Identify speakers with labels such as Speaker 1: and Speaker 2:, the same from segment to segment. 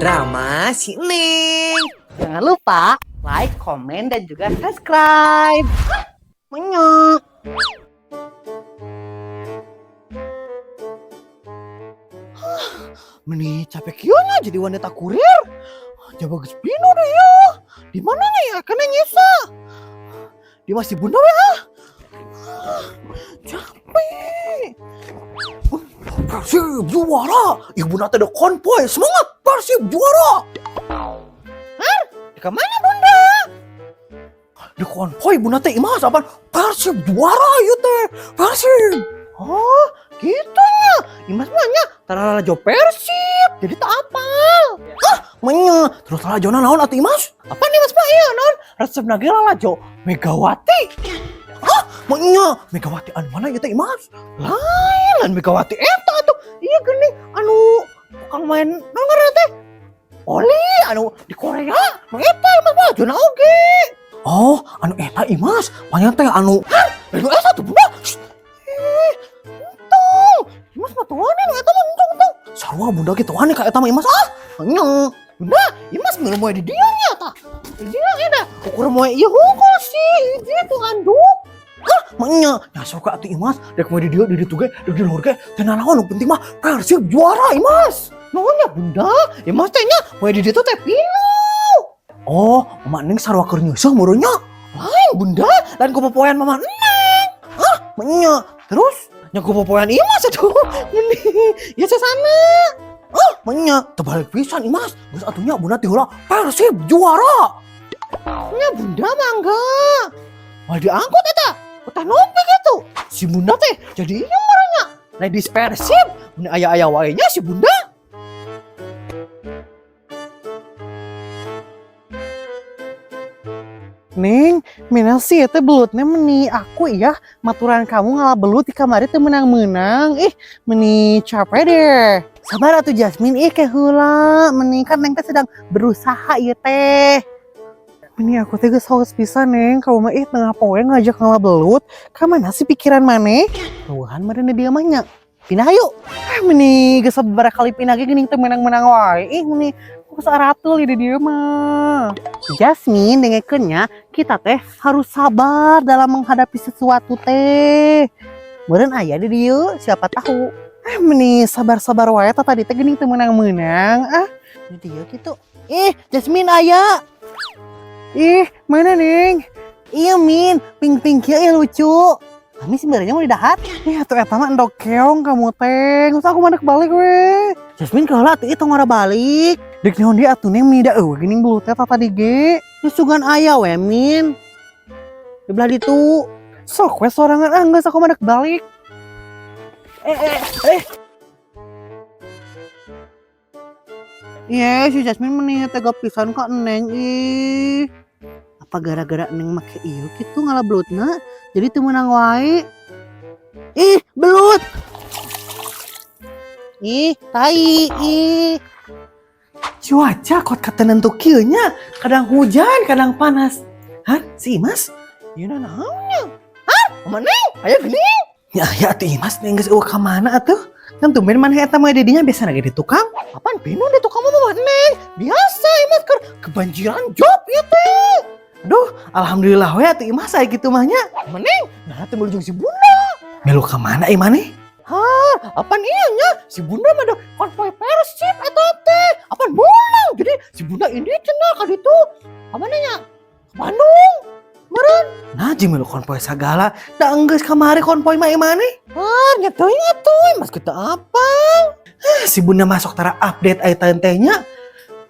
Speaker 1: Drama si Neng.
Speaker 2: Jangan lupa like, komen, dan juga subscribe. Menyok. Meni capek kieu nya jadi wanita kurir. Jaba geus pinuh deh ya. Di mana nya ya kana nyesa? Di masih bunda we ah. Capek. Persib juara. Ibu teh ada konvoy. Semangat Persib juara. Har, di mana bunda? Di konvoy bunda teh Imas apaan? Persib juara ieu teh. Persib. Oh, gitu nya. Imas mah nya tara lalajo Persib. Jadi tak apal. Ah, menya. Terus lalajona naon atuh Imas? Apa nih Mas mah iya naon? Resepna ge lalajo Megawati. Hah, menya Megawati anu mana ieu teh Imas? Lain lain Megawati eta atuh. Iya geuning anu tukang main naon ngaranna teh? Oli anu di Korea. Nu eta Imas mah jona oge. Oh, anu eta Imas, panjang teh anu. Hah, anu eta tuh bunda. Shh. Ih, entong. Imas mah teu wani nu eta mah entong entong. Sarua bunda ge teu wani ka eta mah Imas ah. Nya. Bunda, Imas milu moe di dieu nya tah. Di dieu eta. Ukur moe ieu hungkul sih, hiji tuh anduk. Hah, menya. Nya sok atuh Imas, dek moe di dieu di ditu ge, dek di luhur ge, teu nanaon nu penting mah Persib juara Imas. Nuhun ya bunda, Imas teh nya moe di ditu teh pinuh. Oh, mama Neng sarua keur nyeuseuh meureun nya. Lain bunda, lain ku popoean mama Neng. Hah, menya. Terus nya ku popoean Imas atuh. Meni, ya sasana. Ah, menya, terbalik pisan Imas. Geus atuh nya bunda ti heula Persib juara. Nya bunda mangga. Moal diangkut eta. Teh nopi gitu. Si bunda teh jadi ieu meureun nya. Ladies Persib, mun aya-aya wae nya si bunda. Neng, mina sih itu belutnya meni aku ya maturan kamu ngalah belut di kamari teu menang-menang. Ih, meni capek deh. Sabar atuh Jasmine, ih ke heula. Meni kan Neng teh sedang berusaha ieu teh. Meni aku teh geus haus pisan Neng, kamu mah ih tengah poe ngajak ngalah belut. Ka mana sih pikiran maneh? Tuhan meureun dia mah nya. Pindah yuk. Eh, meni geus beberapa kali pindah ge geuning teu menang-menang wae. Ih, meni geus aratul di dieu mah. Jasmine dengekeun nya, kita teh harus sabar dalam menghadapi sesuatu teh. Meureun aya di dieu, siapa tahu. Eh, meni sabar-sabar wae tah tadi teh geuning teu meunang-meunang. Ah, di dieu kitu. Ih, Jasmine aya. Ih, mana Neng? Iya Min, pink-pink kieu lucu. Kami sebenarnya mau didahat. Ih, atuh eta mah endog keong kamu teh. Geus aku mah balik we. Jasmine keheula atuh ieu tong ngora balik. Dek naon dia atuh Neng meni da eueuh geuning belut teh tadi ge. Nu sugan aya we Min. Di belah ditu. Sok we sorangan ah geus aku mah dek balik. Eh eh eh. Iya, si Jasmine meni tega pisan ka Neng ih. Apa gara-gara Neng make ieu kitu ngalah belutna jadi teu meunang wae. Ih, belut. Ih, tai, ih. Cuaca kot katenentu kieu nya, kadang hujan, kadang panas. Hah, si Imas? Ieu naon nya? Hah, mama Neng, aya geuning. Ya aya atuh Imas, Neng geus eueuh ka mana atuh? Kan tumben maneh eta mah didinya biasa lagi di tukang. Apaan pinuh di tukang mah mama Neng? Biasa Imas keur kebanjiran job ieu teh. Aduh, alhamdulillah we atuh Imas aya kitu mah nya. Mama Neng, nah teh menuju si Bunda. Milu ka mana ieu maneh? Hah, apaan iya nya? Si Bunda mah ada konvoy Persib eta teh. Apaan menang? Jadi si Bunda ini cenah ka ditu. Ka mana nya? Ke Bandung. Meureun. Nah, jeung milu konvoy sagala, da enggeus kamari konvoy mah ieu maneh. Ah, nya teuing atuh, Mas kita apa? Ah, si Bunda masuk tara update aya teh nya.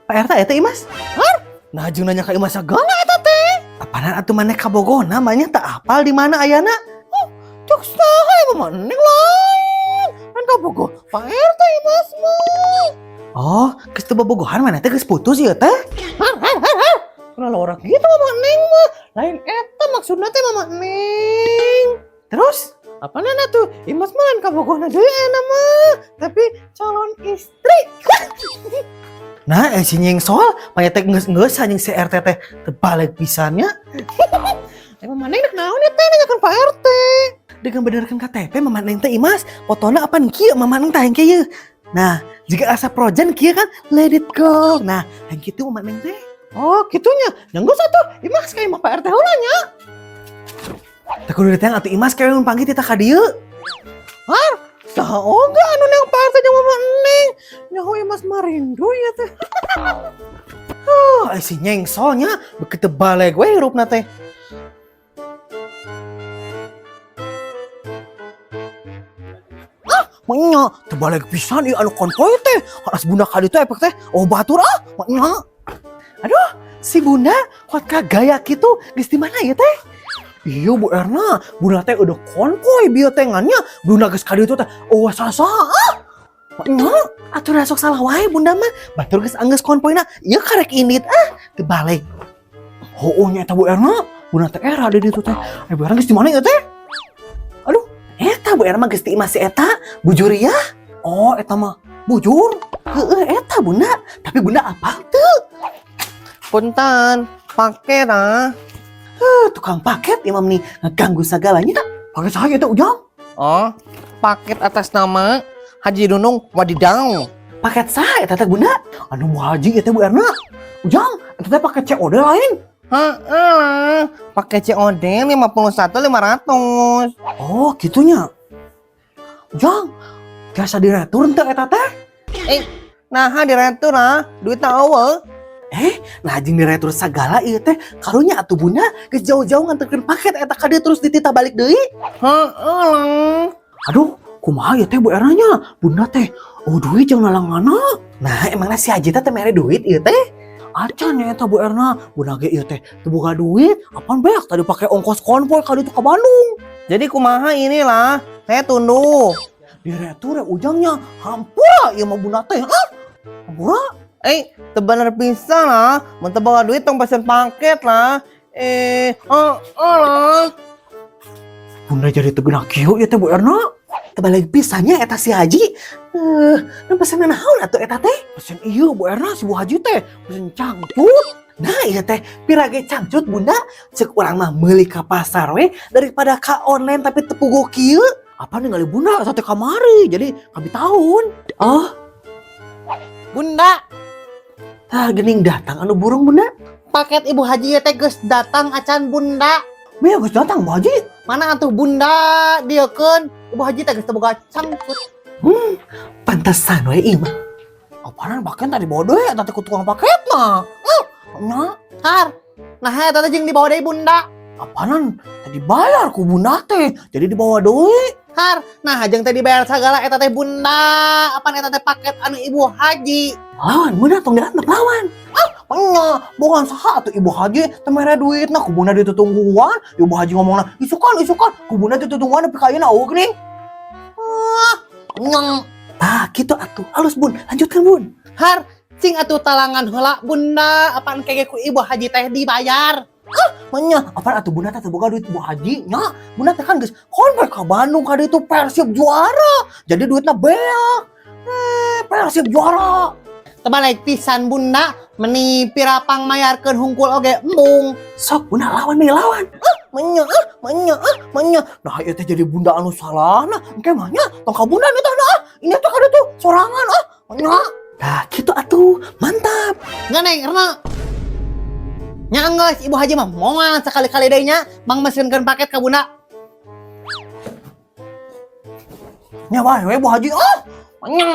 Speaker 2: Pak RT eta Imas? Hah? Nah, jeung nanya ka Imas sagala eta teh. Apanan atuh maneh kabogona mah nya tak apal di mana ayana? Oh, cuk saha ya mama Neng lain. Kan kabogoh Pak RT Imas mah. Oh, geus teu bobogohan maneh teh geus putus ieu teh? Har har har har. Kenapa orang gitu mama Neng mah? Lain eta maksudna teh mama Neng. Terus apa nana tuh? Imas mah lain kabogohna deui eta mah, tapi calon istri. Nah, si nyengsol, panya teh geus-geus anjing si RT teh terbalik pisannya. Emang mana dek naon ya teh nanyakeun Pak RT. Dengan benerkeun KTP Mama Neng teh Imas, fotona apaan kieu Mama Neng teh kieu. Nah,
Speaker 1: Jiga asa Frozen kieu kan, let it go. Nah, yang kitu Mak Neng teh.
Speaker 2: Oh, kitunya. Yang geus atuh, Imas ka imah Pak RT heula nya.
Speaker 1: Teu kudu diteang atuh Imas kayak mun panggil tita ka dieu.
Speaker 2: Har, saha oge anu neng Pak RT jeung Mama Neng. Nyaho Imas mah rindu ya teh.
Speaker 1: Oh, si nyengsolnya begitu baleg we hirupna teh.
Speaker 2: Ah, menya teu baleg pisan ieu anu konvoy teh. Haras bunda ka ditu efek teh. Oh, batur ah, menya.
Speaker 1: Aduh, si bunda kuat ka gaya kitu geus di mana ieu teh?
Speaker 2: Iya Bu Erna, bunda teh udah konvoy bieu teh ngannya. Bunda geus ka ditu teh. Oh, sasa ah.
Speaker 1: Menya, atuh rasok salah wae bunda mah. Batur geus anggeus konvoyna, ieu karek indit ah, teu baleg.
Speaker 2: Heueuh nya eta Bu Erna, bunda teh era di ditu teh. Eh Bu Erna geus di mana ieu teh?
Speaker 1: Aduh, eta Bu Erna mah geus di imah si eta, bujur ya?
Speaker 2: Oh, eta mah bujur.
Speaker 1: Heeh, eta bunda. Tapi bunda apal teu?
Speaker 2: Punten, paket ah.
Speaker 1: Tukang paket imam nih ngeganggu segalanya.
Speaker 2: Paket saya teh Ujang. Oh, paket atas nama Haji Nunung Wadidaw.
Speaker 1: Paket saha eta teh bunda?
Speaker 2: Anu Bu Haji eta Bu Erna. Ujang, eta teh paket COD lain. Heeh, paket COD 51.500. Oh, gitunya. Ujang, biasa diretur teu eta teh? Nah, diretur ah, duitna eueuh.
Speaker 1: Nah jeung diretur sagala ieu teh karunya atuh bunda geus jauh-jauh nganterkeun paket eta ka dieu terus dititah balik deui.
Speaker 2: Heeh lah. Aduh, kumaha ya teh Bu Erna nya? Bunda teh, oh duit jeung nalangana.
Speaker 1: Nah, emangna si Haji teh teu mere duit ieu teh?
Speaker 2: Acan ya eta Bu Erna, bunda ge ieu teh teu boga duit, apaan beak tadi pakai ongkos konvoy ka ditu ka Bandung. Jadi kumaha inilah, saya tunduh. Diretur ya ujangnya, hampura ieu mah bunda teh, ah. Hampura. Teu bener pisan lah, mun teu boga duit tong pesen paket lah. Oh, oh lah. Bunda jadi teu geunah kieu ieu teh Bu Erna.
Speaker 1: Terbalik pisannya eta si Haji. Nu pesen naon atuh eta teh?
Speaker 2: Pesen ieu Bu Erna si Bu Haji teh, pesen cangcut.
Speaker 1: Nah, ieu teh pirage cangcut bunda, cek urang mah meuli ka pasar we daripada ka online tapi teu puguh kieu.
Speaker 2: Apa ningali bunda eta teh kamari, jadi kami tahun.
Speaker 1: Oh,
Speaker 2: Bunda,
Speaker 1: tah geuning datang anu burung bunda.
Speaker 2: Paket Ibu Haji teh geus datang acan bunda. Mia geus datang Bu Haji. Mana atuh bunda dieukeun Ibu Haji teh geus teu boga cangcut.
Speaker 1: Pantesan we ieu mah.
Speaker 2: Apaanan paket tadi bawa deui eta teh ku tukang paket mah. Nya, har. Nah eta teh jeung dibawa deui bunda. Apaanan tadi bayar ku bunda teh, jadi dibawa deui. Har, nah jeung teh dibayar sagala eta teh bunda. Apaan eta teh paket anu Ibu Haji.
Speaker 1: Lawan bunda tong diantep lawan.
Speaker 2: Nya, bukan saha atuh Ibu Haji teu mere duitna ku bunda ditutungguan. Ibu Haji ngomongna, "Isukan, isukan." Ku bunda ditutungguan nepi ka ayeuna eueuh geuning. Ah, nyeng.
Speaker 1: Tah kitu atuh alus bun, lanjutkan bun.
Speaker 2: Har, cing atuh talangan heula bunda, apaan kege ku Ibu Haji teh dibayar. Ah, menya, apaan atuh bunda teh teu boga duit Bu Haji nya. Bunda teh kan geus konvoy ka Bandung ka ditu Persib juara. Jadi duitna beak. Persib juara. Terbalik pisan bunda, meni pirapang mayarkeun hungkul oge embung.
Speaker 1: Sok bunda lawan nih lawan.
Speaker 2: Menya, ah, menya, ah, menya. Nah, ieu teh jadi bunda anu salah nah. Engke mah nya tong ka bunda nih teh nah. Ini teh kada tuh sorangan ah. Menya.
Speaker 1: Tah kitu atuh, mantap.
Speaker 2: Nggak neng, Erna. Nya geus Ibu Haji mah moal sekali-kali deui nya mang mesenkeun paket ka bunda. Nya wae we Bu Haji ah. Menya.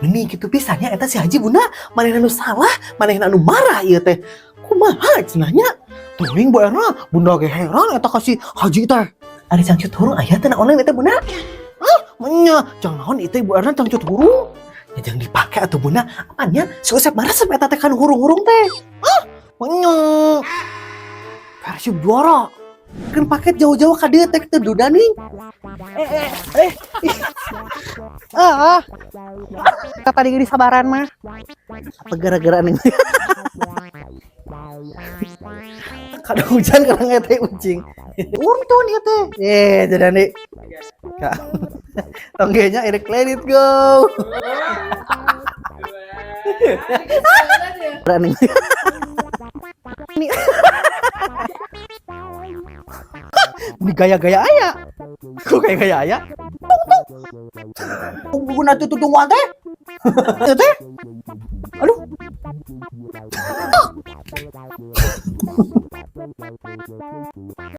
Speaker 1: Meni kitu pisannya eta si Haji bunda, manehna nu salah, manehna nu marah ieu teh. Kumaha cenah nya?
Speaker 2: Teuing Bu Erna, bunda ge heran eta ka si Haji teh.
Speaker 1: Ari cangcut hurung aya teh na online eta bunda.
Speaker 2: Ah, menya, jangan naon itu Ibu Erna cangcut hurung.
Speaker 1: Ya jangan dipake atuh bunda, apaan nya? Si Usep maresep eta teh kan hurung-hurung teh.
Speaker 2: Ah, menya. Persib juara.
Speaker 1: Keun paket jauh-jauh ka dieu teh teu duda nih.
Speaker 2: Eh. Ah. Kata tadi di sabaran mah.
Speaker 1: Apa gara-gara nih? Kada hujan karena teh ucing.
Speaker 2: Untun ieu teh.
Speaker 1: Jadi nih. Tonggenya Eric let it go. Berani.
Speaker 2: Ini gaya-gaya aya. Kok gaya-gaya aya? Tung tung. Bunda tuh tungguan teh. Ieu teh. Aduh.